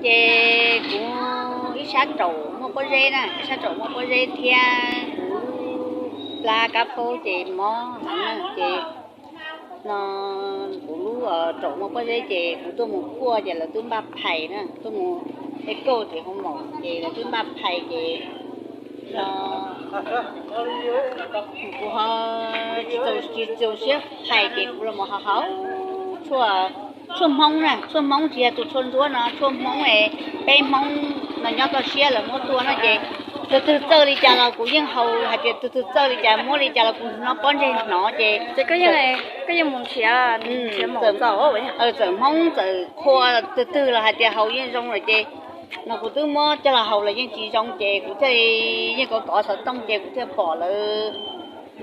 Ces kuv ib sab raum muaj pob zeb na, ib sab raum muaj pob zeb thiab kuv lub plab kab phaub ces mob heev na ces no kuv lub raum muaj pob zeb ces kuv tuaj mus kuaj ces lawv twb npaj phais na, tuaj mus ej kauj tim hoo maum ces lawv twb npaj phais ces no kuv ho tsis txaus siab phais ces kuv los mus haus haus tshuaj, tshuaj Hmoob na, tshuaj Hmoob tsis yog tus tshuaj ntsuab no, tshuaj Hmoob es peb Hmoob no nyob toj siab lawv muab tua no ces tus twg txawj li cas los kuv yeej haus, hais tias tus twg txawj li cas muab li cas los kuv hnov pob ntseg hnov ces txawm Hmoob txawm qhua tus twg los hais tias haus yeej zoo lawm ces no kuv twb muab coj los haus los yeej tsis zoo ces kuv thiaj li yeej kov kov xov tooj ces kuv thiaj pom lawv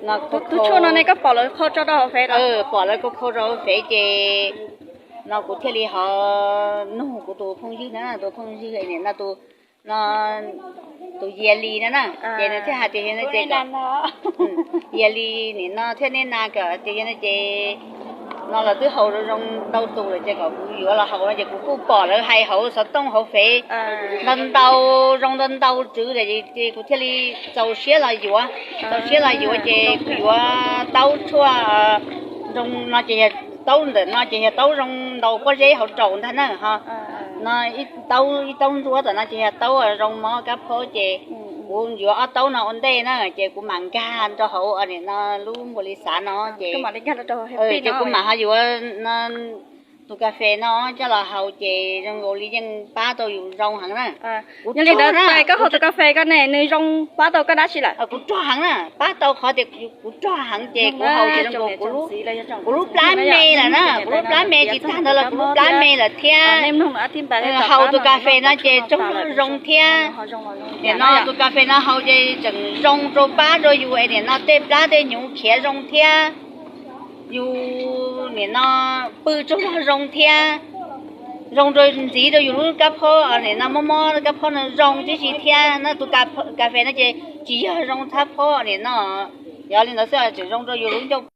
no, tus tshuaj no ne koj pom lawv khau tso rau hauv fev, pom lawv khau khau rau hauv fev ces no kuv thiaj li ho nug kuv tus phooj ywg na, tus phooj ywg nim no tus no tus Yia Li no na, ces nws thiaj hais tias yog no ces Yia Li nim no thiaj neb na kom tias yog no ces no lawv twb haus zoo zoo ntau tus lawm ces kom kuv yuav los haus no ces kuv kuj pom lawv hais hauv xov tooj hauv fev ntau ntau, zoo ntau ntau tswv lawm ces kuv thiaj li txaus siab los yuav, txaus siab los yuav ces kuv yuav taub tshuaj zoo no ces yog taub ntawm no ces yog taub zoo ntaus pob zeb hauv raum ntag na ho. No ib taub ntsuab tom no ces yog taub zoo mob kab phaub ces kuv yuav ob taub no ua ntej na ces kuv mam nkag rau hauv nim no lub npua li xav no ces ces kuv mam ho yuav tus kas fes no coj los haus ces zoo nkaus li yeej pab tau yus zoo heev na. Kuv tso heev na, koj haus tus kas fes ko ne nws zoo pab tau koj dab tsi lawm? Kuv rog heev na, pab tau qhov tias kuv rog heev ces kuv haus ces zoo nkaus kuv lub plab me lawm na, kuv lub plab me tsis tag ntawd los kuv lub plab me lawm thiab. Haus tus kas fes no ces tsaug zog zoo thiab. Nim no tus kas fes no haus ces tseem zoo rau pab rau yus es nim no tej plab tej hnyuv khiav zoo thiab. Yus nim no pw tsaug zog zoo thiab, zoo rau ntxiv rau yus lub kab phob, nim no mob mob kab phob no zoo tib si thiab na. Tus kas fes no ces tsis yog zoo thab phob nim no, yog li ntawd xwb tseem zoo rau yus lub ncauj